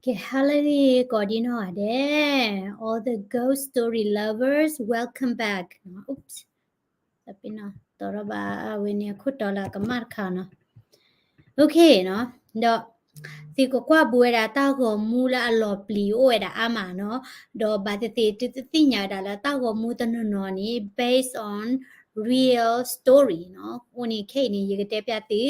ကဲ ဟါလၢအဂ့ၤ ကိးဒံနီၢ်ဂၤဒဲး all the ghost story lovers, welcome back. Oops. တီထီၣ်ဘၣ်အဝဲန့ၣ်အခိၣ်တီလၢအကမၣ်တခါနီၤ. Okay နီၤ, ဒီး သုကကွၢ်ဘူးဝဲဒၣ်တၢ်ဂီၤမူလၢအလီၤပျံၤအိၣ်ဝဲဒၣ်အါမးနီၤ, ဒီးဘၣ်သ့ၣ်သ့ၣ်သုတသ့ၣ်ညါဝဲဒၣ်လၢတၢ်ဂီၤမူတနီၤနီၤန့ၣ် based on real story နီၤ. အဃိန့ၣ်ခဲအံၤန့ၣ် ယကတဲပျးသု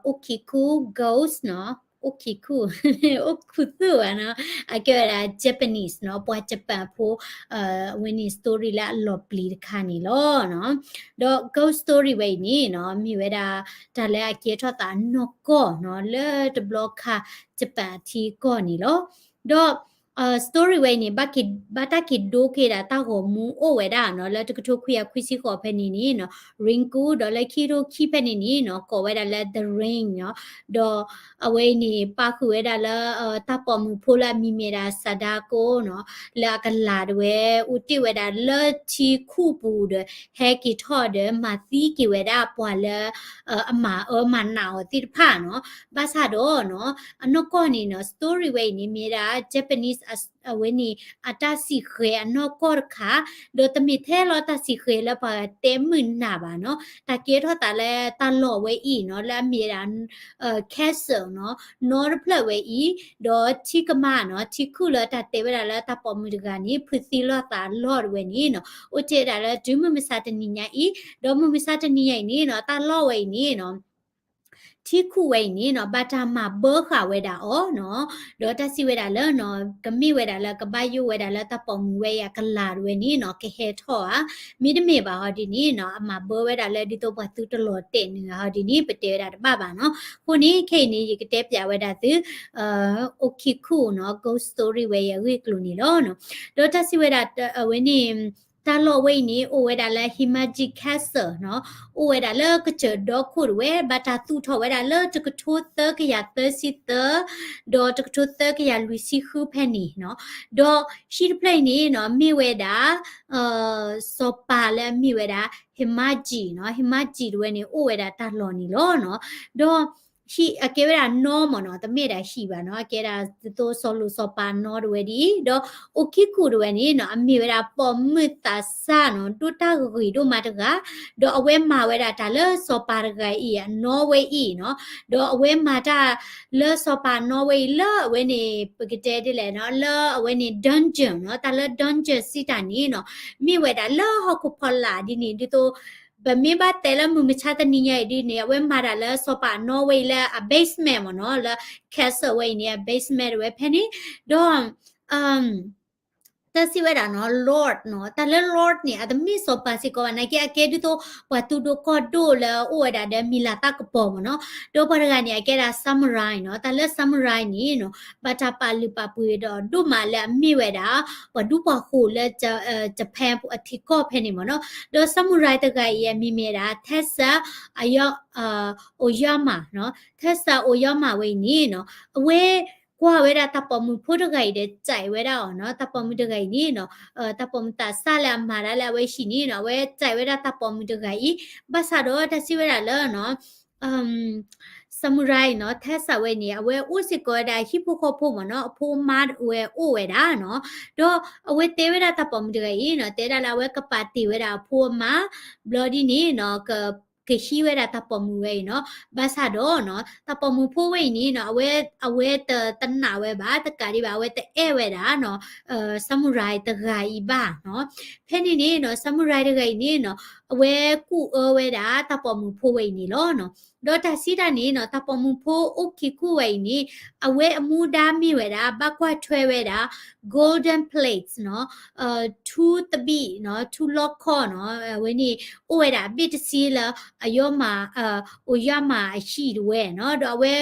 Okiko ghost နီၤ, Okiko, အိၣ်ခူသူၣ်ဘၣ်နီၤ, အကဲဝဲဒၣ် Japanese နီၤ, ပှၤ Japan ဖိ အဝဲန့ၣ် story လၢအလီၤပျံၤတခါန့ၣ်လီၤနီၤ. ဒီး ghost story ဝဲအံၤန့ၣ်နီၤ မ့ၢ်ဝဲဒၣ် တၢ်လၢအကဲထီၣ်သးနီၢ်ကီၢ်နီၤ, လၢတဘျီခါ Japan အထံအကီၢ်န့ၣ်လီၤ. ဒီး story ဝဲအံၤန့ၣ် ဘၣ်တၢ်က့ၤဒိက့ၤဒၣ်တၢ်ဂီၤမူအိၣ်ဝဲဒၣ်နီၤ, လၢတကထိခွံကယၤခွံဆံဃိးဖဲန့ၣ်န့ၣ်နီၤ Ringu, ဒီးလၢခံကထိခံဖဲန့ၣ်န့ၣ်နီၤ ကိးဝဲဒၣ်လၢ The Ring နီၤ. ဒီးအဝဲအံၤန့ၣ် ပာ်ဃုာ်ဝဲဒၣ်လၢ တၢ်ပိာ်မုၣ်ဖိလၢအမံၤမ့ၢ်ဒၣ် Sadako နီၤ, လၢအကလၤဒၣ်ဝဲ အိၣ်တ့ၢ်ဝဲဒၣ်လၢထံခူၣ်ပူၤဒီး ဟဲက့ၤထီၣ်ဒီး မၤသံက့ၤဝဲဒၣ်ပှၤလၢ အမၤအၢမၤနးအီၤသ့ၣ်တဖၣ်နီၤ. ဘၣ်ဆၣ်ဒီးနီၤ အနီၢ်ကီၢ်န့ၣ်နီၤ story ဝဲအံၤန့ၣ် မ့ၢ်ဒၣ် Japanese အဝဲန့ၣ် အတၢ်စံၣ်ဃဲၤအနီၢ်ကီၢ်တခါ, ဒီးတမ့ၢ်ထဲလီၤတၢ်စံၣ်ဃဲၤလၢပှၤတဲမုာ်နၢ်ဘၣ်နီၤ, တၢ်ကဲထီၣ်သးလၢတၢ်လီၢ်ဝဲအံၤနီၤ လၢအမ့ၢ်ဒၣ် castle နီၤ, နီတဖျၢၣ်ဝဲအံၤ, ဒီးထံကမၣ်နီၤ ထံခူၣ်လၢတၢ်တဲဝဲဒၣ်လၢတၢ်ပိာ်မုၣ်တဂၤန့ၣ် ဖုးသံလိာ်သးလီၢ်တဝဲန့ၣ်နီၤ အိၣ်တ့ၢ်ဝဲဒၣ်လၢတုၤမုၢ်မဆါတနံၤညါအံၤ, ဒီးမုၢ်မဆါတနံၤညါအံၤန့ၣ်နီၤ တၢ်လီၢ်ဝဲအံၤန့ၣ်နီၤ ထံခူၣ်ဝဲအံၤန့ၣ်နီၤ ဘၣ်တၢ်မၤဘၢဃာ်ဝဲဒၣ်အီၤနီၤ, ဒီးတၢ်စံးဝဲဒၣ်လၢနီၤ ကမ့ၢ်ဝဲဒၣ်လၢကဘၣ်ယိၣ်ဝဲဒၣ်လၢတၢ်ပိာ်မုၣ်ဝဲအံၤ အကလၤတဝဲန့ၣ်နီၤ ကဟဲထီၣ်ဧါ, မ့တမ့ၢ်ဘၣ်ဟီဒ်န့ၣ်နီၤ အမၤဘၢဝဲဒၣ်လၢဒ်သိးပှၤသုတလီၤတဲာ်နုာ်ဧါဟီဒ်န့ၣ် ပတဲဝဲဒၣ်တဘၣ်ဘၣ်နီၤ. အဃိန့ၣ် ခဲအံၤန့ၣ် ယကတဲပျးဝဲဒၣ်သု Okiko နီၤ ghost story ဝဲအံၤအဂ့ၢ်အကျိၤန့ၣ်လီၤနီၤ. ဒီးတၢ်စံးဝဲဒၣ်အဝဲန့ၣ် တၢ်လီၢ်ဝဲအံၤန့ၣ် အိၣ်ဝဲဒၣ်လၢ Himaji Castle နီၤ, အိၣ်ဝဲဒၣ်လၢကစၢၢ်ဒီခိၣ်တဝဲ, ဘၣ်တၢ်သူၣ်ထီၣ်ဝဲဒၣ်လၢတကထိသၢကယၤသၢဆံသၢ ဒီးတကထိသၢကယၤလွံၢ်ဆံဃုဖဲန့ၣ်နီၤ. ဒီးဟံၣ်တဖျၢၣ်အံၤန့ၣ်နီၤ မ့ၢ်ဝဲဒၣ် စီၤပၤလၢအမ့ၢ်ဝဲဒၣ် Himaji နီၤ, Himaji တဝဲန့ၣ် အိၣ်ဝဲဒၣ်တၢ်လီၢ်န့ၣ်လီၤနီၤ. ဒီးဟံၣ်အကဲဝဲဒၣ်နီမ့ၢ်နီၤ, တမ့ၢ်ဒၣ်ဟံၣ်ဘၣ်နီၤ, အကဲဒၣ်ဒ်သိးစီၤလိၤစီၤပၤနီတဝဲဒ်အံၤ, ဒီး Okiko တဝဲန့ၣ်နီၤ အမ့ၢ်ဝဲဒၣ်ပိာ်မုၣ်သးစၢ်နီၤ ဒိၣ်တၢ်ဂ့ၤဒိၣ်မးတဂၤ, ဒီးအဝဲမၤဝဲဒၣ်တၢ်လၢစီၤပၤတဂၤအံၤအနီဝဲအံၤနီၤ, ဒီးအဝဲမၤတၢ်လၢစီၤပၤအနီဝဲအံၤလၢအဝဲန့ၣ် ပကတဲဒ်လဲၣ်နီၤ လၢအဝဲန့ၣ် dungeon နီၤ, တၢ်လၢ dungeon စံးတၢ်န့ၣ်နီၤ မ့ၢ်ဝဲဒၣ်လၢဟီၣ်ခိၣ်ဖီလာ်ဒ်န့ၣ် ဒ်သိး ပမ့ၢ်ဘၣ်တဲလၢမုၢ်မဆါတနံၤညါအံၤဒ်န့ၣ် အဝဲမၤတၢ်လၢစီၤပၤအနီဝဲအံၤလၢအ basement မ့ၢ်နီၤ, လၢ castle ဝဲအံၤန့ၣ် အ basement တဝဲဖဲန့ၣ်, ဒီး တၢ်စံးဝဲဒၣ်နီၤ lord နီၤ, တၢ်လၢ lord န့ၣ် အတမ့ၢ်စီၤပၤစ့ၢ်ကီးဘၣ် နာ်က့ အကဲဒ်သိး ပှၤသူဒိၣ်ကီၢ်ဒိၣ်လၢအအိၣ်ဝဲဒၣ်ဒီးမံၤလၤသၣ်ကပီၤမ့ၢ်နီၤ, ဒီးပှၤတဂၤန့ၣ် အကဲဒၣ် samurai နီၤ, တၢ်လၢ samurai န့ၣ်နီၤ ဘၣ်တၢ်ပာ်လုၢ်ပာ်ပှ့ၤဒီးဒိၣ်မးလၢအမ့ၢ်ဝဲဒၣ် ပှၤဒူပှၤဃိၤလၢ Japan အထံကီၢ်ဖဲန့ၣ်မ့ၢ်နီၤ, ဒီး samurai တဂၤအံၤအမံၤမ့ၢ်ဒၣ် Tessa Ayo- Oyama နီၤ, Tessa Oyama ဝဲအံၤန့ၣ်နီၤ အဝဲကွၢ်ဝဲဒၣ်တၢ်ပိာ်မုၣ်ဖိတဂၤအံၤဒီး ကြိုက် ဝဲဒၣ်အီၤနီၤ, တၢ်ပိာ်မုၣ်တဂၤအံၤန့ၣ်နီၤ တၢ်ပိာ်မုၣ်သးစၢ်လၢအမၤတၢ်လၢအဝဲဟံၣ်န့ၣ်နီၤ အဝဲ ကြိုက် ဝဲဒၣ်တၢ်ပိာ်မုၣ်တဂၤအံၤ, ဘၣ်ဆၣ်ဒီးတၢ်စံးဝဲဒၣ်လၢနီၤ samurai နီၤ Tessa ဝဲန့ၣ် အဝဲအိၣ်စ့ၢ်ကီးဝဲဒၣ်ဟံၣ်ဖိဃီဖိမ့ၢ်နီၤ, အဖိအမါဝဲအိၣ်ဝဲဒၣ်နီၤ, ဒီးအဝဲတဲဝဲဒၣ်တၢ်ပိာ်မုၣ်တဂၤအံၤနီၤ တဲဒၣ်လၢအဝဲကပာ်တ့ၢ်ဝဲဒၣ်အဖိအမါ, ဘျီဒ်န့ၣ်နီၤ က ကဟံးဝဲဒၣ်တၢ်ပိာ်မုၣ်ဝဲအံၤနီၤ, ဘၣ်ဆၣ်ဒီးနီၤ တၢ်ပိာ်မုၣ်ဖိဝဲအံၤန့ၣ်နီၤ အဝဲ အဝဲတတနာ်ဝဲဘၣ် တကးဒံးဘၣ် အဝဲတအဲၣ်ဝဲဒၣ်နီၤ samurai တဂၤအံၤဘၣ်နီၤ, ဖဲန့ၣ်န့ၣ်နီၤ samurai တဂၤအံၤန့ၣ်နီၤ အဝဲကူၣ်အၢဝဲဒၣ်တၢ်ပိာ်မုၣ်ဖိဝဲအံၤန့ၣ်လီၤ. ဒီးတၢ်စံးတၢ်န့ၣ်နီၤ တၢ်ပိာ်မုၣ်ဖိ Okiko ဝဲအံၤန့ၣ် အဝဲအမူဒါမ့ၢ်ဝဲဒၣ် ဘၣ်ကွၢ်ထွဲဝဲဒၣ် golden plates နီၤ ထူတဘ့ၣ်နီၤ ထူလီခီနီၤ အဝဲန့ၣ် အိၣ်ဝဲဒၣ်အဘ့ၣ်တဆံလၢ အယီမး Oyama အဟံၣ်တဝဲနီၤ, ဒီးအဝဲ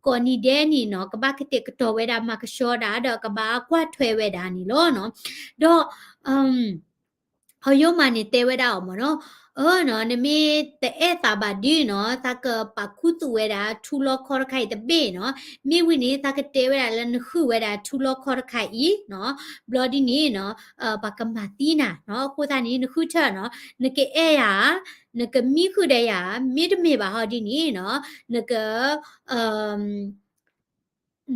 ကိးနံၤဒဲးန့ၣ်နီၤ ကဘၣ်ကတဲာ်ကတီၤဝဲဒၣ် မၤကဆှီဒၣ် ဒီးကဘၣ်ကွၢ်ထွဲဝဲဒၣ်န့ၣ်လီၤနီၤ. ဒီး Oyama န့ၣ်တဲဝဲဒၣ်အီၤမ့ၢ်နီၤ, အၢနီၤ နမ့ၢ်တအဲၣ်သးဘၣ်ဒုနီၤ သးကပာ်ခူသူၣ်ဝဲဒၣ်ထူလီခီတခါအံၤတဘ့ၣ်နီၤ, မ့ၢ်ဝံၤန့ၣ် သးကတဲဝဲဒၣ်လၢနဃုဝဲဒၣ်ထူလီခီတခါအံၤနီၤ, ဘျီဒ်န့ၣ်နီၤ ပှၤကမၤသံနၤနီၤ, အဃိသတးန့ၣ် နဃုထၢၣ်နီၤ, နကအဲၣ်ယၤဧါ, နကမံဃုာ်ဒီးယၤဧါ, မ့တမ့ၢ်ဘၣ်ဟီဒ်န့ၣ်နီၤ နက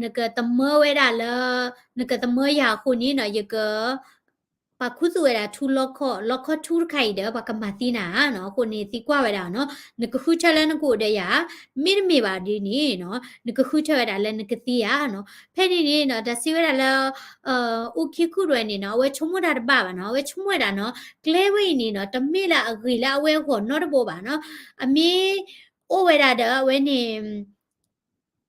နကသမၢဝဲဒၣ်လၢ နကသမၢယၤအဃိန့ၣ်နီၤ ယက ပာ်ခူသူၣ်ဝဲဒၣ်ထူလီခီၣ်, လီခီၣ်ထူတခါအံၤဒီး ပှၤကမၤသံနၤနီၤ. အဃိန့ၣ် သံကွၢ်ဝဲဒၣ်နီၤ, နကဃုထၢလၢနကအိၣ်ဒီးယၤ, မ့တမ့ၢ်ဘၣ်ဒ်န့ၣ်နီၤ နကဃုထၢဝဲဒၣ်လၢနကသံယၤနီၤ. ဖဲန့ၣ်န့ၣ်နီၤ တၢ်စံးဝဲဒၣ်လၢ အိၣ်ခံခူၣ်တဝဲန့ၣ်နီၤ အဝဲဆိကမိၣ်တၢ်တဘၣ်ဘၣ်နီၤ. အဝဲဆိကမိၣ်ဝဲဒၣ်နီၤ ကျဲဝဲအံၤန့ၣ်နီၤ တမ့ၢ်လၢအဂ့ၤလၢအဝဲအဂီၢ်နီတဘိဘၣ်နီၤ. အမ့ၢ်အိၣ်ဝဲဒၣ်ဒီးအဝဲန့ၣ်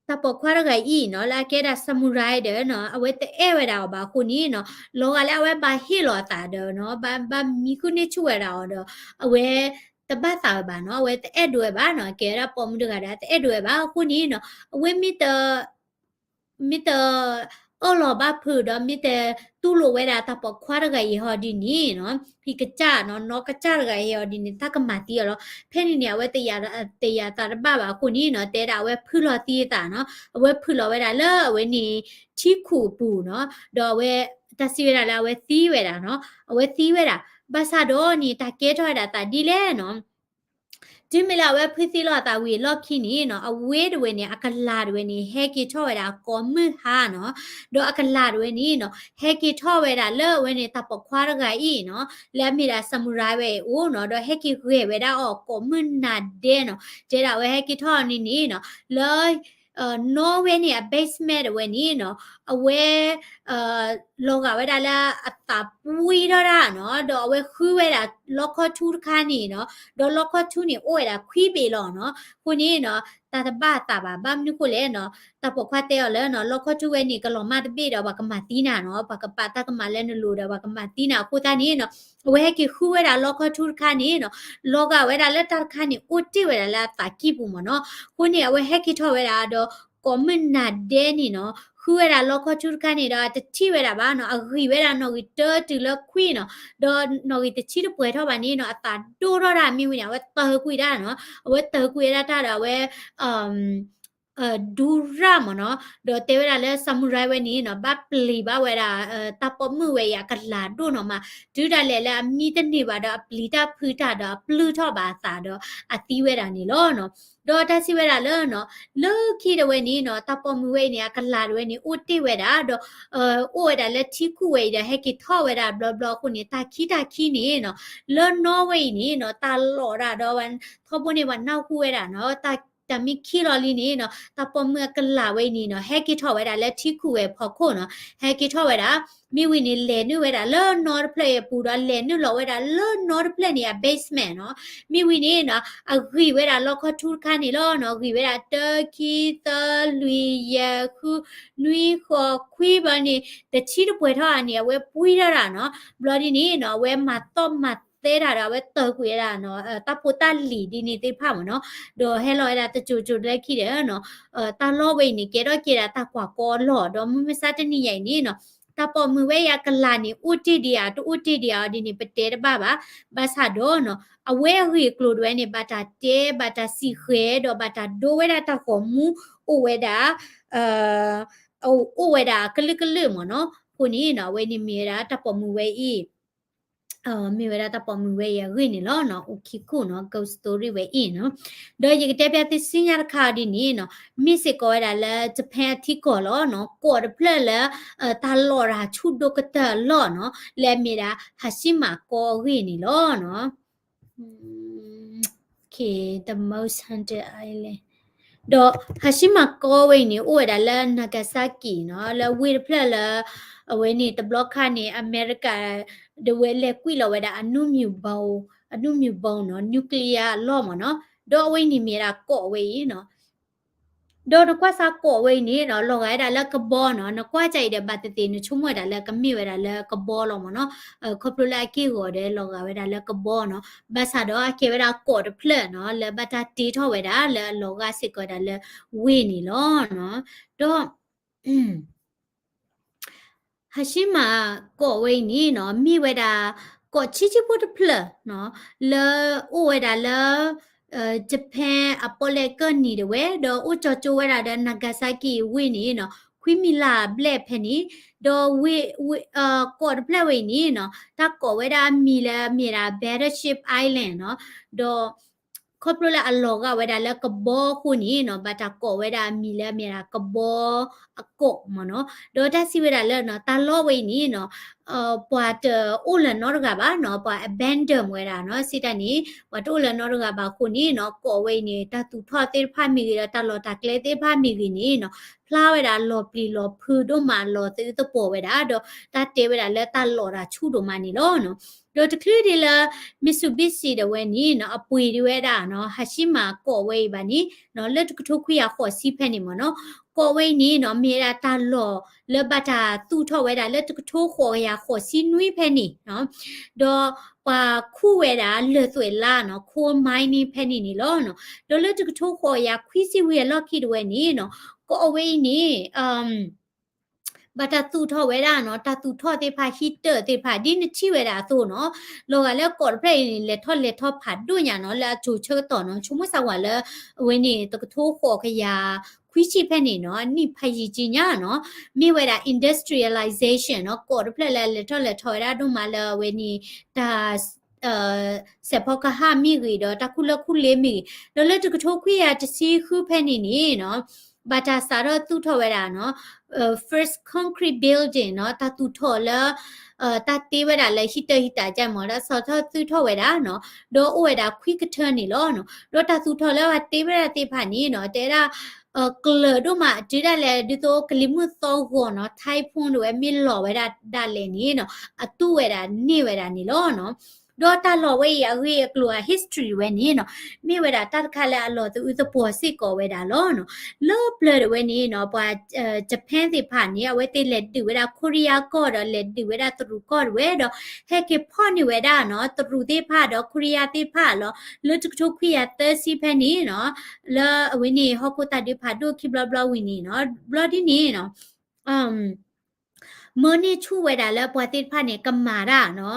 တၢ်ပိာ်ခွါတဂၤအံၤနီၤ လၢအကဲဒၣ် samurai ဒီးနီၤ အဝဲတအဲၣ်ဝဲဒၣ်အီၤဘၣ်အဃိန့ၣ်နီၤ လီၤဂာ်လၢအဝဲဘၣ်ဟ့ၣ်လီၤအသးဒီးနီၤ ဘၣ် ဘၣ်မံဃုန့ၢ်ဆူၣ်ဝဲဒၣ်အီၤဒီး အဝဲတဘၣ်သးဝဲဘၣ်နီၤ. အဝဲတအဲၣ်ဒိးဝဲဘၣ်နီၤ. ကဲဝဲဒၣ်ပိာ်မုၣ်တဂၤဒီး တအဲၣ်ဒိးဝဲဘၣ်အဃိန့ၣ်နီၤ အဝဲမ့ၢ်တ မ့ၢ်တအၢၣ်လီၤဘၣ်ဖုးဒီး မ့ၢ်တတူၢ်လိာ်ဝဲဒၣ်တၢ်ပိာ်ခွါတဂၤအံၤဟီဒ်န့ၣ်နီၤ ဖံးကစၢ်နီၤ နီၢ်ကစၢ်တဂၤအံၤဟီဒ်န့ၣ် တၢ်ကမၤသံအီၤလီၤ. ဖဲန့ၣ်န့ၣ် အဝဲတယာ်သးတဘၣ်ဘၣ်အဃိန့ၣ်နီၤ တဲဒၣ်အဝဲဖုလီၤသံအသးနီၤ အဝဲဖုလီၤဝဲဒၣ်လၢအဝဲန့ၣ် ထံခူၣ်အပူၤနီၤ ဒီးအဝဲ တၢ်စံးဝဲဒၣ်လၢအဝဲသံဝဲဒၣ်နီၤ အဝဲသံဝဲဒၣ် ဘၣ်ဆၣ်ဒီးန့ၣ် တၢ်ကဲထီၣ်ဝဲဒၣ်သးဒ်လဲၣ်နီၤ တုၤမ့ၢ်လၢအဝဲဖုသံလီၤအသးဝံၤအလီၢ်ခံန့ၣ်နီၤ အဝဲတဝဲန့ၣ် အကလၤတဝဲန့ၣ် ဟဲက့ၤထီၣ်ဝဲဒၣ်ကိးမုၢ်ဟါနီၤ ဒီးအကလၤတဝဲန့ၣ်နီၤ ဟဲက့ၤထီၣ်ဝဲဒၣ်လၢအဝဲန့ၣ် တၢ်ပိာ်ခွါတဂၤအံၤနီၤ လၢအမ့ၢ်ဒၣ် samurai ဝဲအံၤအိၣ်နီၤ ဒီးဟဲက့ၤဂဲၤဝဲဒၣ်အီၤကိးမုၢ်နၤဒဲးနီၤ တဲဒၣ်အဝဲဟဲက့ၤထီၣ်န့ၣ်န့ၣ်နီၤ လၢ နီၢ်ဝဲန့ၣ် အ basement တဝဲန့ၣ်နီၤ အဝဲ လီၤဂာ်ဝဲဒၣ်လၢအသးပှံထီၣ်တၢ်နီၤ ဒီးအဝဲဃုဝဲဒၣ်လီခီထူတခါန့ၣ်နီၤ ဒီးလီခီထူန့ၣ် အိၣ်ဝဲဒၣ်ခွံဘ့ၣ်လီၤနီၤ. အဃိန့ၣ်နီၤ တၢ်တဘၣ်အသးဘၣ် ဘၣ်မနုၤဃိလဲၣ်နီၤ တၢ်ပိာ်ခွါတဲအီၤလၢနီၤ လီခီထူဝဲန့ၣ် ကလီၤမၢ်တဘ့ၣ်ဒီး ပှၤကမၤသံနၤနီၤ ပှၤကပာ်တၢ်ကမၣ်လၢနလိၤဒီး ပှၤကမၤသံနၤအဃိသတးန့ၣ်နီၤ အဝဲဟဲက့ၤဃုဝဲဒၣ်လီခီထူတခါန့ၣ်နီၤ လီၤဂာ်ဝဲဒၣ်လၢတၢ်တခါန့ၣ် အိၣ်တ့ၢ်ဝဲဒၣ်လၢအသးကံၢ်ပူၤမ့ၢ်နီၤ. အဃိန့ၣ် အဝဲဟဲက့ၤထီၣ်ဝဲဒၣ်ဒီး ကိးမုၢ်နၤဒဲးန့ၣ်နီၤ ဃုဝဲဒၣ်လီခီထူတခါန့ၣ်ဒီး အတထံၣ်ဝဲဒၣ်ဘၣ်နီၤ အဂံၢ်ဝဲဒၣ်နီၣ်ဂံၢ်တၢတုၤလၢခွံနီၤ ဒီးနီၣ်ဂံၢ်တဆံတပှဲၤထီၣ်ဘၣ်န့ၣ်နီၤ အသးဒိၣ်ထီၣ်တၢ်မ့ၢ်ဝံၤန့ၣ် အဝဲတၢၢ်ကွံာ်တၢ်နီၤ အဝဲတၢၢ်ကွံာ်ဝဲဒၣ်တၢ်ဒီးအဝဲ ဒူရၣ်မ့ၢ်နီၤ ဒီးတဲဝဲဒၣ်လၢ samurai ဝဲန့ၣ်နီၤ ဘၣ်ပျံၤဘၣ်ဝဲဒၣ် တၢ်ပိာ်မုၣ်ဝဲအံၤ အကလၤဒိၣ်နီၤမး တုၤဒၣ်လဲာ်လၢအမံတန့ၢ်ဘၣ်ဒီး အပျံၤတၢ်ဖုးတၢ်ဒီး အပျုၢ်ထီၣ်ဘၣ်အသးဒီး အသံဝဲဒၣ်န့ၣ်လီၤနီၤ. ဒီးတၢ်စံးဝဲဒၣ်လၢနီၤ လၢခံတဝဲန့ၣ်နီၤ တၢ်ပိာ်မုၣ်ဝဲအံၤန့ၣ် အကလၤတဝဲန့ၣ် အိၣ်တ့ၢ်ဝဲဒၣ်ဒီး အိၣ်ဝဲဒၣ်လၢထံခူၣ်ဝဲအံၤဒီး ဟဲက့ၤထီၣ်ဝဲဒၣ်ဘျီဘျီအဃိန့ၣ် တၢ်ခံတၢ်ခံန့ၣ်နီၤ လၢနီၢ်ဝဲအံၤန့ၣ်နီၤ တၢ်လီၤဒၣ်ဒီး ထီဘိန့ၣ် ပှၤနၢ်ဟူဝဲဒၣ်နီၤ တၢ်မ့ၢ်ခံလီၤလံန့ၣ်နီၤ တၢ်ပိာ်မုၣ်အကလၤဝဲအံၤန့ၣ်နီၤ ဟဲက့ၤထီၣ်ဝဲဒၣ်လၢထံခူၣ်ဝဲအဖီခိၣ်နီၤ ဟဲက့ၤထီၣ်ဝဲဒၣ် မ့ၢ်ဝံၤန့ၣ် လဲၤနုာ်ဝဲဒၣ်လၢနီတဖျၢၣ်အံၤအပူၤဒီး လဲၤနုာ်လီၤဝဲဒၣ်လၢနီတဖျၢၣ်န့ၣ် အ basement နီၤ မ့ၢ်ဝံၤန့ၣ်နီၤ အဂံၢ်ဝဲဒၣ်လီခီထူတခါန့ၣ်လီၤနီၤ ဂံၢ်ဝဲဒၣ်တၢ ခံ သၢ လွံၢ် ယဲၢ် ဃု နွံ ဃိး ခွံဘျီန့ၣ် တဆံတပှဲၤထီၣ်ဧါန့ၣ် အဝဲပှံထီၣ်တၢ်နီၤ ဘျီဒ်န့ၣ်နီၤ အဝဲမၤသီၣ်မၤသဲတၢ်ဒီး အဝဲတၢၢ်ကွံာ်ဝဲဒၣ်နီၤ တၢ်ဖိတၢ်လံၤဒ်န့ၣ်သ့ၣ်တဖၣ်မ့ၢ်နီၤ ဒီးဟဲလီၤဝဲဒၣ်တစိၤစိၤလၢခံဒီးနီၤ တၢ်လီၢ်ဝဲအံၤန့ၣ် ကဲထီၣ်က့ၤဒၣ်တၢ်ကွၢ်ကီအလီၢ် ဒီးမုၢ်မဆါတနံၤညါအံၤန့ၣ်နီၤ တၢ်ပိာ်မုၣ်ဝဲအံၤအကလၤန့ၣ် အိၣ်တ့ၢ်ဒံးဧါ တအိၣ်တ့ၢ်ဒံးဧါဒ်န့ၣ် ပတဲတဘၣ်ဘၣ် ဘၣ်ဆၣ်ဒီးနီၤ အဝဲအဂ့ၢ်အကျိၤတဝဲန့ၣ် ဘၣ်တၢ်တဲ ဘၣ်တၢ်စံၣ်ဃဲၤ ဒီးဘၣ်တၢ်ဒိဝဲဒၣ်တၢ်ဂီၤမူ အိၣ်ဝဲဒၣ် အိၣ်ဝဲဒၣ်ကလုာ်ကလုာ်မ့ၢ်နီၤ အဃိန့ၣ်နီၤ အဝဲန့ၣ်မ့ၢ်ဝဲဒၣ်တၢ်ပိာ်မုၣ်ဝဲအံၤ မ့ၢ်ဝဲဒၣ်တၢ်ပိာ်မုၣ်ဝဲအံၤအဂ့ၢ်န့ၣ်လီၤနီၤ အိၣ်ခံခူၣ်နီၤ ghost story ဝဲအံၤနီၤ ဒီးယကတဲပျၢ်သုဆူညါတခါအီၤဒ်န့ၣ်နီၤ မ့ၢ်စ့ၢ်ကီးဝဲဒၣ်လၢ Japan အထံကီၢ်လီၤနီၤ ကီၢ်တဖျၢၣ်လၢ တၢ်လီၤတၢ်ဆူၣ်ဒိၣ်ကတၢၢ်အလီၢ်နီၤ လၢအမ့ၢ်ဒၣ် Hashima ကီၢ်အဂ့ၢ်န့ၣ်လီၤနီၤ Okay, the most haunted island. ဒီး Hashima ကီၢ်ဝဲအံၤန့ၣ် အိၣ်ဝဲဒၣ်လၢ Nagasaki နီၤ လၢဝ့ၢ်တဖျၢၣ်လၢ အဝဲန့ၣ်တဘျီခါန့ၣ် အမဲရကၤ ဒဝဲလဲၤကွံာ်လီၤဝဲဒၣ် အနူမူၤဘီ အနူမူၤဘီနီၤ nuclear အလီၢ်မ့ၢ်နီၤ ဒီးအဝဲအံၤန့ၣ်မ့ၢ်ဒၣ်ကီၢ်ဝဲအံၤနီၤ ဒီးနကွၢ်စ့ၢ်ကီးဝဲအံၤန့ၣ်နီၤ လီၤဂာ်ဝဲဒၣ်လၢကဘီနီၤ နကွၢ်ကၢ်အံၤဒီးဘၣ်သ့ၣ်သ့ၣ် နဆိကမိၣ်ဝဲဒၣ်လၢကမ့ၢ်ဝဲဒၣ်လၢကဘီလီၤမ့ၢ်နီၤ ခီဖျိလၢအက့ၢ်အဂီၤဒီးလီၤဂာ်ဝဲဒၣ်လၢကဘီနီၤ ဘၣ်ဆၣ်ဒီးအကဲဝဲဒၣ်ကီၢ်တဖျၢၣ်နီၤ လၢဘၣ်တၢ်တ့ထီၣ်ဝဲဒၣ်လၢအလီၤဂာ်စ့ၢ်ကီးဝဲဒၣ်လၢဝ့ၢ်န့ၣ်လီၤနီၤ ဒီး Hashima ကီၢ်ဝဲအံၤန့ၣ်နီၤ မ့ၢ်ဝဲဒၣ် ကီၢ်ဆံးဆံးဖိတဖျၢၣ်နီၤ လၢအိၣ်ဝဲဒၣ်လၢ Japan အပီၣ်လဲၣ်ကၢၢ်နံၤဒၣ်ဝဲ ဒီးအိၣ်ကၠီၤကၠိဝဲဒၣ်ဒီး Nagasaki ဝ့ၢ်န့ၣ်နီၤ ခွံမံလၢ်ဘျဲၣ်ဖဲန့ၣ် ဒီးဝ့ၢ် ကီၢ်တဖျၢၣ်ဝဲအံၤန့ၣ်နီၤ တၢ်ကိးဝဲဒၣ်အမံၤလၢအမ့ၢ်ဒၣ် Battleship Island နီၤ ဒီး ခီဖျိလၢအလီၤဂာ်ဝဲဒၣ်လၢကဘီအဃိန့ၣ်နီၤ ဘၣ်တၢ်ကိးဝဲဒၣ်အမံၤလၢအမ့ၢ်ဒၣ်ကဘီအကိးမ့ၢ်နီၤ. ဒီးတၢ်စံးဝဲဒၣ်လၢနီၤ တၢ်လီၢ်ဝဲအံၤန့ၣ်နီၤ ပှၤတအိၣ်လၢၤနီတဂၤဘၣ်နီၤ ပှၤ abandon ဝဲဒၣ်နီၤ စံးတၢ်န့ၣ် ပှၤတအိၣ်လၢၤနီတဂၤဘၣ်အဃိန့ၣ်နီၤ ကိးဝဲအံၤန့ၣ် တၢ်သူၣ်ထီၣ်သ့ၣ်တဖၣ်မ့ၢ်ဂ့ၤဒီး တၢ်လီၢ်တၢ်ကျဲသ့ၣ်တဖၣ်မ့ၢ်ဂ့ၤန့ၣ်နီၤ ဖျါဝဲဒၣ်လီၤပျံၤလီၤဖုးဒိၣ်မး လီၤသယုၢ်သပှီၤဝဲဒၣ် ဒီးတၢ်တဲဝဲဒၣ်လၢတၢ်လီၢ်တၢ်ဆူၣ်ဒိၣ်မးန့ၣ်လီၤနီၤ. ဒီးတချုးဒံးလၢ Mitsubishi ဒၣ်ဝဲန့ၣ်နီၤ အပှ့ၤဒံးဝဲဒၣ်နီၤ ဟၤရှံမၤကိးဝဲအံၤဘၣ်န့ၣ်နီၤ လၢတကထိခွံကယၤဃိးဆံဖဲန့ၣ်မ့ၢ်နီၤ ကိးဝဲအံၤန့ၣ်နီၤ မ့ၢ်ဝဲဒၣ်တၢ်လီၢ်လၢဘၣ်တၢ်သူၣ်ထီၣ်ဝဲဒၣ်လၢတကထိဃိးကယၤဃိးဆံနွံဖဲန့ၣ်နီၤ ဒီးပှၤခူၣ်ဝဲဒၣ်လၢၢ်သွဲၣ်လါနီၤ coal mining ဖဲန့ၣ်န့ၣ်လီၤနီၤ. ဒီးလၢတကထိဃိးကယၤခွံဆံဝံၤအလီၢ်ခံဒၣ်ဝဲန့ၣ်နီၤ ကိးဝဲအံၤန့ၣ် ဘၣ်တၢ်သူၣ်ထီၣ်ဝဲဒၣ်နီၤ တၢ်သူၣ်ထီၣ်သ့ၣ်တဖၣ် ဟံၣ်တၢၣ်သ့ၣ်တဖၣ် ဒ်နထံၣ်ဝဲဒၣ်အသိးနီၤ လီၤဂာ်လၢကိးတဖျၢၣ်အံၤန့ၣ် လဲၤထီၣ်လဲၤထီၣ်ဖးဒိၣ်ညါနီၤ လၢအစိၤဆၢကတီၢ်နီၤ ဆိကမိၣ်စၢ်ဝဲလၢ အဝဲန့ၣ် တကထိဃိးကယၤခွံဆံဖဲန့ၣ်နီၤ အနံၣ်ဖးယံာ်က့ညါနီၤ မ့ၢ်ဝဲဒၣ် industrialization နီၤ ကိးတဖျၢၣ်လၢအလဲၤထီၣ်လဲၤထီဝဲဒၣ်ဒိၣ်မးလၢအဝဲန့ၣ် တၢ် စဲးဖီကဟၣ်မ့ၢ်ဂ့ၤ ဒီးတၢ်ခူၣ်လၢၢ်ခူၣ်လ့မ့ၢ်ဂ့ၤ ဒီးလၢတကထိခွံကယၤတဆံဃုဖဲန့ၣ်န့ၣ်နီၤ ဘၣ်တၢ်စးထီၣ်သူၣ်ထီၣ်ဝဲဒၣ်နီၤ first concrete building နီၤ တၢ်သူၣ်ထီၣ်လၢ တၢ်တ့ဝဲဒၣ်လၢဟံၣ်တၢၣ်ဟံၣ်တၢၣ်ကဲမ့ၢ် တၢ်စးထီၣ်သူၣ်ထီၣ်ဝဲဒၣ်နီၤ ဒီးအိၣ်ဝဲဒၣ်ခွံကထၢန့ၣ်လီၤနီၤ. ဒီးတၢ်သူၣ်ထီၣ်လၢအဝဲတ့ဝဲဒၣ်သ့ၣ်တဖၣ်န့ၣ်နီၤ တဲဝဲဒၣ် ကျၢၤဒိၣ်မး တုၤဒၣ်လဲာ်ဒ်သိးကလံၤမုၢ်သီဂီၤနီၤ typhoon ဒၣ်ဝဲမ့ၢ်လီၤဝဲဒၣ်ဒၣ်လဲာ်န့ၣ်နီၤ အတူၢ်ဝဲဒၣ်န့ၢ်ဝဲဒၣ်န့ၣ်လီၤနီၤ. ဒီးတၢ်လီၢ်ဝဲအံၤအဂ့ၢ်အကျိၤအ history ဝဲန့ၣ်နီၤ မ့ၢ်ဝဲဒၣ်တၢ်တခါလၢအလီၤသယုၢ်သပှီၤစ့ၢ်ကီးဝဲဒၣ်လီၤနီၤ. လၢပျၢၤဒၣ်ဝဲန့ၣ်နီၤ ပှၤ Japan သ့ၣ်တဖၣ်န့ၣ် အဝဲသ့ၣ်လဲၤဒုးဝဲဒၣ် Korea ကီၢ်ဒီးလဲၤဒုးဝဲဒၣ်တရူးကီၢ်ဒၣ်ဝဲဒီး ဟဲက့ၤဖီၣ်န့ၢ်ဝဲဒၣ်နီၤ တရူးသ့ၣ်တဖၣ်ဒီး Korea သ့ၣ်တဖၣ်လီၤ. လၢတကထိခွံကယၤသၢဆံဖဲန့ၣ်နီၤ လၢအဝဲန့ၣ် ဟီၣ်ခိၣ်တၢ်ဒုးဖးဒိၣ်ခံဘျီဘျီဝံၤန့ၣ်နီၤ ဘျီဒ်န့ၣ်နီၤ မၢန့ၢ်ဆူၣ်ဝဲဒၣ်လၢပှၤသ့ၣ်တဖၣ်န့ၣ် ကမၤတၢ်နီၤ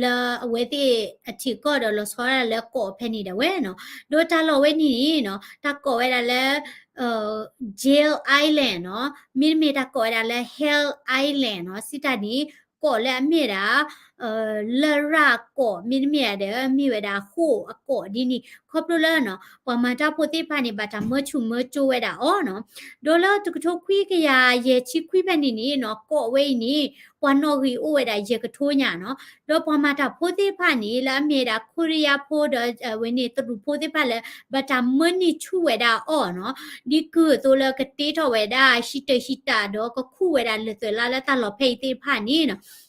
လၢအဝဲသ့ၣ်အထံးကီၢ်ဒီးလီၤဆီဒၣ်လၢကီးဖဲန့ၣ်ဒၣ်ဝဲနီၤ. ဒီးတၢ်လီၢ်ဝဲန့ၣ်နီၤ တၢ်ကိးဝဲဒၣ်လၢ Jeil Island နီၤ မ့တမ့ၢ်တၢ်ကိးဝဲဒၣ်လၢ Hell Island နီၤ စံးတၢ်န့ၣ် ကီးလၢအမ့ၢ်ဒၣ် လရာ်ကီး မ့တမ့ၢ်ဒၣ်ဒီး မ့ၢ်ဝဲဒၣ်ဃိာ်အကီးဒ်န့ၣ် ခီဖျိလၢနီၤ ပှၤမၤတၢ်ဖိသ့ၣ်တဖၣ်န့ၣ် ဘၣ်တၢ်မၢဆူၣ်မၢကၠိဝဲဒၣ်အီၤနီၤ. ဒီးလၢတကထိခွံကယၤယဲၢ်ဆံခွံဖဲန့ၣ်န့ၣ်နီၤ ကီးဝဲအံၤန့ၣ် ပှၤနီၣ်ဂံၢ်အိၣ်ဝဲဒၣ်ယဲၢ်ကထိညါနီၤ. ဒီးပှၤမၤတၢ်ဖိသ့ၣ်တဖၣ်န့ၣ် လၢအမ့ၢ်ဝဲဒၣ် ခိရံယါဖိဒီး အဝဲန့ၣ် တရူးဖိသ့ၣ်တဖၣ်လၢ ဘၣ်တၢ်မၢနုာ်ဆူၣ်ဝဲဒၣ်အီၤနီၤ ဒ်ကုၢ်အသိးလၢကတ့ထီၣ်ဝဲဒၣ် ဟံၣ်တၢၣ်ဟံၣ်တၢၣ်ဒီးကခူၣ်ဝဲဒၣ်လၢၢ်သွဲၣ်လါလၢတၢ်လီၢ်ဖဲအံၤသ့ၣ်တဖၣ်န့ၣ်နီၤ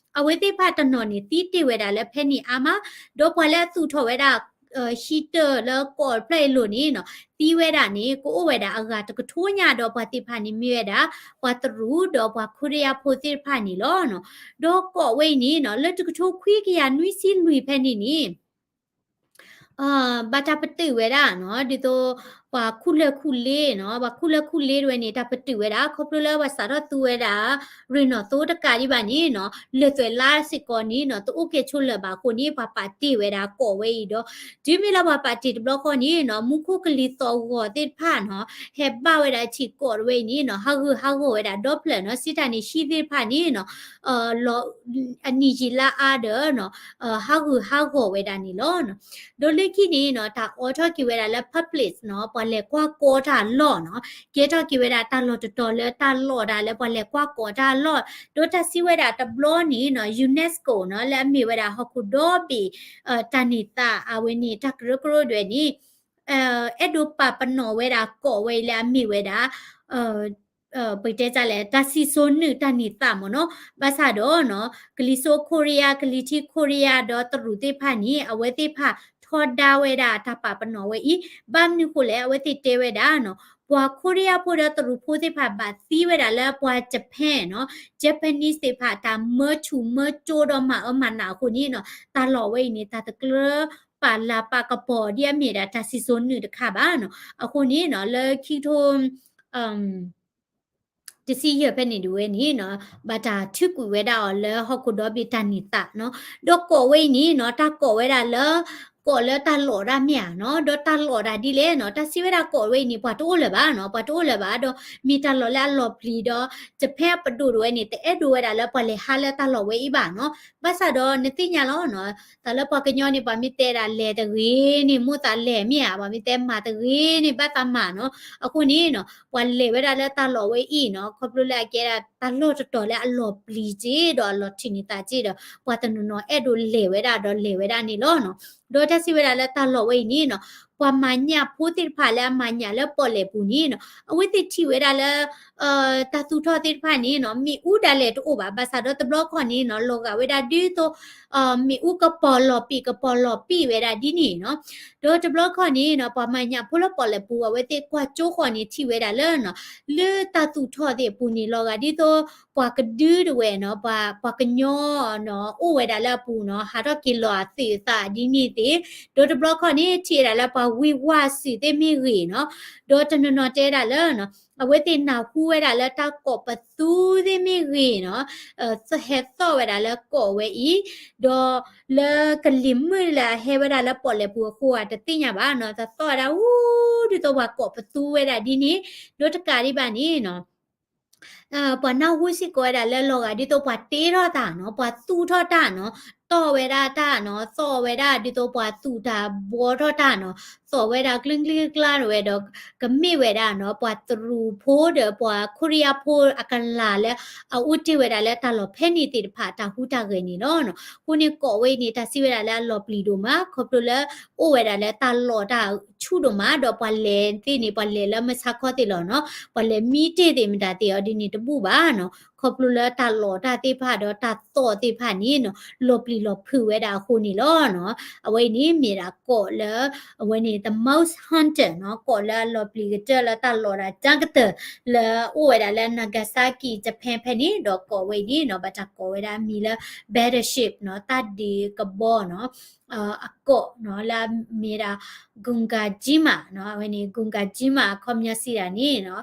အဝဲသ့ၣ်တဖၣ်တနီၤန့ၣ် သံတ့ၢ်ဝဲဒၣ်လၢဖဲန့ၣ်အါမး, ဒီးပှၤလၢအသူၣ်ထီၣ်ဝဲဒၣ် ဟံၣ်တၢၣ်လၢကီးတဖျၢၣ်အံၤအလိၤန့ၣ်နီၤ သံဝဲဒၣ်န့ၣ် ကအိၣ်ဝဲဒၣ်အဂၤတကထိညါ ဒီးပှၤသ့ၣ်တဖၣ်န့ၣ်မ့ၢ်ဝဲဒၣ် ပှၤတရူးဒီးပှၤခိရံယါဖိသ့ၣ်တဖၣ်န့ၣ်လီၤနီၤ. ဒီးကီးဝဲအံၤန့ၣ်နီၤ လၢတကထိခွံကယၤနွံဆံလွံၢ်ဖဲန့ၣ်န့ၣ် ဘၣ်တၢ်ပတုာ်ဝဲဒၣ်နီၤ ဒ်သိး ပှၤခူၣ်လၢၢ်ခူၣ်လ့နီၤ ပှၤခူၣ်လၢၢ်ခူၣ်လ့တဝဲန့ၣ် တၢ်ပတုာ်ဝဲဒၣ် ခီဖျိလၢပှၤစးထီၣ်သူဝဲဒၣ် ရ့ၣ်နီၣ်သိတကးဒံးဘၣ်န့ၣ်နီၤ လၢၢ်သွဲၣ်လါစ့ၢ်ကီးန့ၣ်နီၤ တအိၣ်ကဲဆိလၢၤဘၣ်အဃိန့ၣ် ပှၤပာ်တ့ၢ်ဝဲဒၣ်ကီးဝဲအံၤဒီး တုၤမ့ၢ်လၢပှၤပာ်တ့ၢ်တဘျီဃီန့ၣ်နီၤ မူခိၣ်ကလံၤသီၣ်ဂီၤသ့ၣ်တဖၣ်နီၤ ဟဲဘၣ်ဝဲဒၣ်ထံးကီးတဝဲအံၤန့ၣ်နီၤ ဟးဂူာ်ဟးဂီၤဝဲဒၣ်ဒီဖျၢၣ်နီၤ စံးတၢ်န့ၣ် ဟံၣ်သ့ၣ်တဖၣ်န့ၣ်နီၤ အနံၣ်ယံာ်လါအါဒီး ဟးဂူာ်ဟးဂီၤဝဲဒၣ်န့ၣ်လီၤ. ဒီးလၢခံန့ၣ်နီၤ တၢ်အိးထီၣ်က့ၤဝဲဒၣ်လၢ public နီၤ ပှၤလဲၤကွၢ်ကီတၢ်လီၢ်နီၤ ကဲထီၣ်က့ၤဝဲဒၣ်တၢ်လီၢ်တတီၤလၢတၢ်လီၢ်ဒၣ်လၢပှၤလဲၤကွၢ်ကီတၢ်လီၢ် ဒီးတၢ်စံးဝဲဒၣ်တဘျီန့ၣ်နီၤ UNESCO နီၤ လၢအမ့ၢ်ဝဲဒၣ်ဟီၣ်ခိၣ်ဒီဘ့ၣ် တၢ်န့ၢ်သးအဝဲန့ၣ် တၢ်ကရၢကရိဒၣ်ဝဲန့ၣ် အဲၣ်ဒိးပာ်ပနီၣ်ဝဲဒၣ်ကီးဝဲအံၤလၢအမ့ၢ်ဝဲဒၣ် ပတဲတၢ်လဲၣ် တၢ်စံၣ်စိၤနုာ်တၢ်န့ၢ်သးမ့ၢ်နီၤ ဘၣ်ဆၣ်ဒီးနီၤ ကလံၤစိးခိရံယါ ကလံၤထံးခိရံယါ ဒီးတရူးသ့ၣ်တဖၣ်န့ၣ် အဝဲသ့ၣ်တဖၣ်ထီဒါဝဲဒၣ်တၢ်ပာ်ပနီၣ်ဝဲအံၤ ဘၣ်မနုၤဃိလဲၣ် အဝဲသ့ၣ်တဲဝဲဒၣ်နီၤ ပှၤခိရံယါဖိဒီးတရူးဖိသ့ၣ်တဖၣ်ဘၣ်သံဝဲဒၣ်လၢပှၤ Japan နီၤ Japanese သ့ၣ်တဖၣ်တၢ်မၢဆူၣ်မၢကၠိဒီးမၤအၢမၤနးအဃိန့ၣ်နီၤ တၢ်လီၢ်ဝဲအံၤန့ၣ် တၢ်တကျၢပာ်လၤပာ်ကပီၤဒ်အမ့ၢ်ဒၣ်တၢ်စံၣ်စိၤနုာ်တခါဘၣ်နီၤ အဃိန့ၣ်နီၤ လၢခံကထိ တဆံယဲၢ်ဖဲန့ၣ်ဒၣ်ဝဲန့ၣ်နီၤ ဘၣ်တၢ်ထုးကွံာ်ဝဲဒၣ်အီၤလၢဟီၣ်ခိၣ်ဒီဘ့ၣ်တၢ်န့ၢ်သးနီၤ ဒီးကီးဝဲအံၤန့ၣ်နီၤ တၢ်ကိးဝဲဒၣ်လၢ ကိးလၢတၢ်လီၢ်တၢ်မ့ၢ်ဧါနီၤ, ဒီးတၢ်လီၢ်တၢ်ဒ်လဲၣ်နီၤ, တၢ်စံးဝဲဒၣ်ကိးဝဲအံၤန့ၣ် ပှၤတအိၣ်လၢၤဘၣ်နီၤ, ပှၤတအိၣ်လၢၤဘၣ်, ဒီးမ့ၢ်တၢ်လီၢ်လၢအလီၤပျံၤဒီး Japan ပဒိၣ်တဝဲန့ၣ် တအဲၣ်ဒိးဝဲဒၣ်လၢပှၤလဲၤဟးလၢတၢ်လီၢ်ဝဲအံၤဘၣ်နီၤ, ဘၣ်ဆၣ်ဒီးနသ့ၣ်ညါလီၤနီၤ, တၢ်လၢပှၤကညီန့ၣ် ပှၤမ့ၢ်တဲဒၣ်လဲၤတဂ့ၤန့ၣ် မိၣ်သးလဲၤမ့ၢ်ဧါ, ပှၤမ့ၢ်တဲမၤတဂ့ၤန့ၣ် ဘၣ်သးမၤနီၤ, အဃိန့ၣ်နီၤ ပှၤလဲၤဝဲဒၣ်လၢတၢ်လီၢ်ဝဲအံၤနီၤ, ခီဖျိလၢအကဲဒၣ်တၢ်လီၢ်တတီၤလၢအလီၤပျံၤက့ဒီးအလီၤထံးန့ၢ်သးက့ဒီး ပှၤတနီၤနီၤအဲၣ်ဒိးလဲၤဝဲဒၣ်ဒီးလဲၤဝဲဒၣ်န့ၣ်လီၤနီၤ, ဒီးတၢ်စံးဝဲဒၣ်လၢတၢ်လီၢ်ဝဲအံၤန့ၣ်နီၤ, ပှၤမၤညၣ်ဖိသ့ၣ်တဖၣ်လၢအမၤညၣ်လၢပီၣ်လဲၣ်ပူၤန့ၣ်နီၤ, အဝဲသ့ၣ်ထံၣ်ဝဲဒၣ်လၢ တၢ်သူၣ်ထီၣ်သ့ၣ်တဖၣ်န့ၣ်နီၤ မ့ၣ်အူဒၣ်လဲာ်တအိၣ်ဘၣ်, ဘၣ်ဆၣ်ဒီးတဘျီခီၣ်န့ၣ်နီၤ လီၤဂာ်ဝဲဒၣ်ဒ်သိး မ့ၣ်အူကပီၤလီၤပံာ် ကပီၤလီၤပံာ်ဝဲဒၣ်ဒ်န့ၣ်နီၤ, ဒီးတဘျီခီၣ်န့ၣ်နီၤ ပှၤမၤညၣ်ဖိလၢပီၣ်လဲၣ်ပူၤ အဝဲသ့ၣ်ကွၢ်ကၠိဃီန့ၣ်ထံၣ်ဝဲဒၣ်လၢနီၤ လၢတၢ်သူၣ်ထီၣ်သ့ၣ်အပူၤန့ၣ် လီၤဂာ်ဒ်သိး ပှၤကဒုတဝဲနီၤ ပှၤ ပှၤကညီနီၤ အိၣ်ဝဲဒၣ်လၢအပူၤနီၤ ဟးထီၣ်က့ၤလီၤအသုးအသးဒ်န့ၣ်သ့ၣ်, ဒီးတဘျီခီၣ်န့ၣ် ထံၣ်ဝဲဒၣ်လၢပှၤဝံၢ်ဝါစုာ်သ့ၣ်မ့ၢ်ဂ့ၤနီၤ, ဒီးတနီၤနီၤတဲဒၣ်လၢနီၤ အဝဲသ့ၣ်နၢ်ဟူဝဲဒၣ်လၢတၢ်ကိးပသူသ့ၣ်မ့ၢ်ဂ့ၤနီၤ, ဟဲသီၣ်ဝဲဒၣ်လၢကိးဝဲအံၤ, ဒီးလၢကလံၤမုၢ်လၢအဟဲဝဲဒၣ်လၢပီၣ်လဲၣ်ပူၤအဃိဧါ တသ့ၣ်ညါဘၣ်နီၤ, တသီၣ်ဝဲဒၣ်အူဒ်သိးပှၤကိးပသူဝဲဒၣ်ဒ်န့ၣ်, ဒီးတကးဒံးဘၣ်န့ၣ်နီၤ ပှၤနၢ်ဟူစ့ၢ်ကီးဝဲဒၣ်လၢလီၤဂာ်ဒ်သိးပှၤတ့ထီၣ်တၢ်နီၤ, ပှၤသူၣ်ထီၣ်တၢ်နီၤ, တီၢ်ဝဲဒၣ်တၢ်နီၤ, သီၣ်ဝဲဒၣ်ဒ်သိးပှၤသူၣ်တၢ်ဘှီထီၣ်တၢ်နီၤ, သီၣ်ဝဲဒၣ်ကျၢၢ်ကျၢၢ်ကျါဝဲဒီး ကမ့ၢ်ဝဲဒၣ်နီၤ ပှၤတရူးဖိဒီးပှၤခိရံယါဖိအကလၤလၢ အအိၣ်တ့ၢ်ဝဲဒၣ်လၢတၢ်လီၢ်ဖဲန့ၣ်သ့ၣ်တဖၣ်တၢ်ဟူးတၢ်ဂဲၤန့ၣ်လီၤနီၤ. အဃိန့ၣ်ကိးဝဲအံၤန့ၣ် တၢ်စံးဝဲဒၣ်လၢအလီၤပျံၤဒိၣ်မး ခီဖျိလၢ အိၣ်ဝဲဒၣ်လၢတၢ်လီၢ်တၢ်ဆူၣ်ဒိၣ်မး ဒီးပှၤလဲၤသ့ၣ်န့ၣ် ပှၤလဲၤလၢမုၢ်ဆါခီသ့ၣ်လီၤနီၤ, ပှၤလဲၤမံတ့ၢ်သ့ၣ်မတၤသ့ၣ်အီၤဒ်န့ၣ်တဘူၣ်ဘၣ်နီၤ, ခီဖျိလၢတၢ်လီၢ်တၢ်သ့ၣ်တဖၣ်ဒီးတၢ်သီၣ်သ့ၣ်တဖၣ်န့ၣ်နီၤ လီၤပျံၤလီၤဖုးဝဲဒၣ်အဃိန့ၣ်လီၤနီၤ. အဝဲအံၤန့ၣ်မ့ၢ်ဒၣ်ကိးလၢ အဝဲန့ၣ် the most haunted နီၤ, ကိးလၢအလီၤပျံၤကတၢၢ်လၢတၢ်လီၢ်ဒၣ်တၢ်ကတၢၢ် လၢအိၣ်ဝဲဒၣ်လၢ Nagasaki Japan ဖဲန့ၣ် ဒီးကိးဝဲအံၤန့ၣ်နီၤ ဘၣ်တၢ်ကိးဝဲဒၣ်အမံၤလၢ battleship နီၤ, တၢ်ဒုးကဘီနီၤ အကိးနီၤ လၢအမ့ၢ်ဒၣ် Gunga Jima နီၤ, အဝဲန့ၣ် Gunga Jima အခီပညီစံးဒၣ်န့ၣ်နီၤ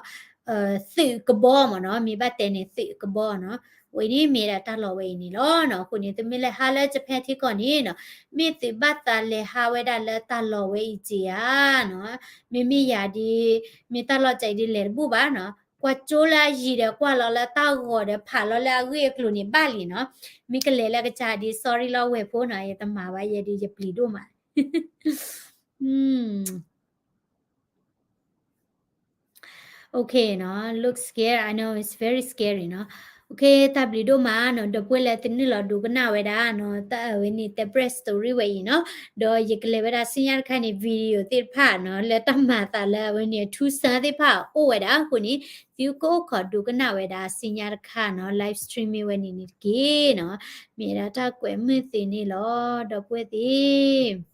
သုးကဘီမ့ၢ်နီၤ, မ့ၢ်ဘၣ်တဲန့ၣ်သုးကဘီနီၤ, အဝဲန့ၣ်မ့ၢ်ဒၣ်တၢ်လီၢ်ဝဲအံၤန့ၣ်လီၤနီၤ. အဃိန့ၣ် သုမ့ၢ်လဲၤဟးလၢ Japan ထံကီၢ်န့ၣ်နီၤ မ့ၢ်သုဘၣ်သးလဲၤဟးဝဲဒၣ်လၢတၢ်လီၢ်ဝဲအံၤက့ဧါနီၤ, မ့မ့ၢ်ယၤဒ် မ့ၢ်တၢ်လီၢ်ကဲအံၤဒ်လဲၤတဘူၣ်ဘၣ်နီၤ, ကွၢ်ကၠိလၢအယံၤဒီးကွၢ်လီၤလၢတၢ်ဂီၤဒီး ဖးလီၤလၢအဂ့ၢ်အကျိၤန့ၣ်ဘၣ်လံနီၤ, မ့ၢ်ကလဲၤလၢကစၢ်ဒ် sorry လီၤဝဲၢ်ဖိနီၤ, ယတမၤဘၣ်ယဲဒ်ယပျံၤဒိၣ်မး Okay နီၤ, look scary, I know it's very scary နီၤ. Okay တၢ်ဘျုးဒိၣ်မးနီၤ, ဒီပုၢ်ဝဲၢ်လၢသုနုာ်လီၤဒိကနၣ်ဝဲဒၣ်နီၤ, တၢ်အဝဲန့ၣ် တၢ် break story ဝဲအံၤနီၤ, ဒီးယကလဲၤဝဲဒၣ်ဆူညါတခါန့ၣ် video သ့ၣ်တဖၣ်နီၤ, လၢတၢ်မၤသးလၢအဝဲန့ၣ် ထူစၢသ့ၣ်တဖၣ်အိၣ်ဝဲဒၣ်အဃိန့ၣ်, သုကအိၣ်ခိးဒိကနၣ်ဝဲဒၣ်ဆူညါတခါနီၤ, live stream မ့ၢ်ဝဲန့ၣ်န့ၣ်တက့ၢ်နီၤ, မ့ၢ်ဒၣ်တၢ်ကွဲးမုာ်သ့န့ၣ်လီၤ, ဒီပုၢ်ဝဲၢ်သ့ၣ်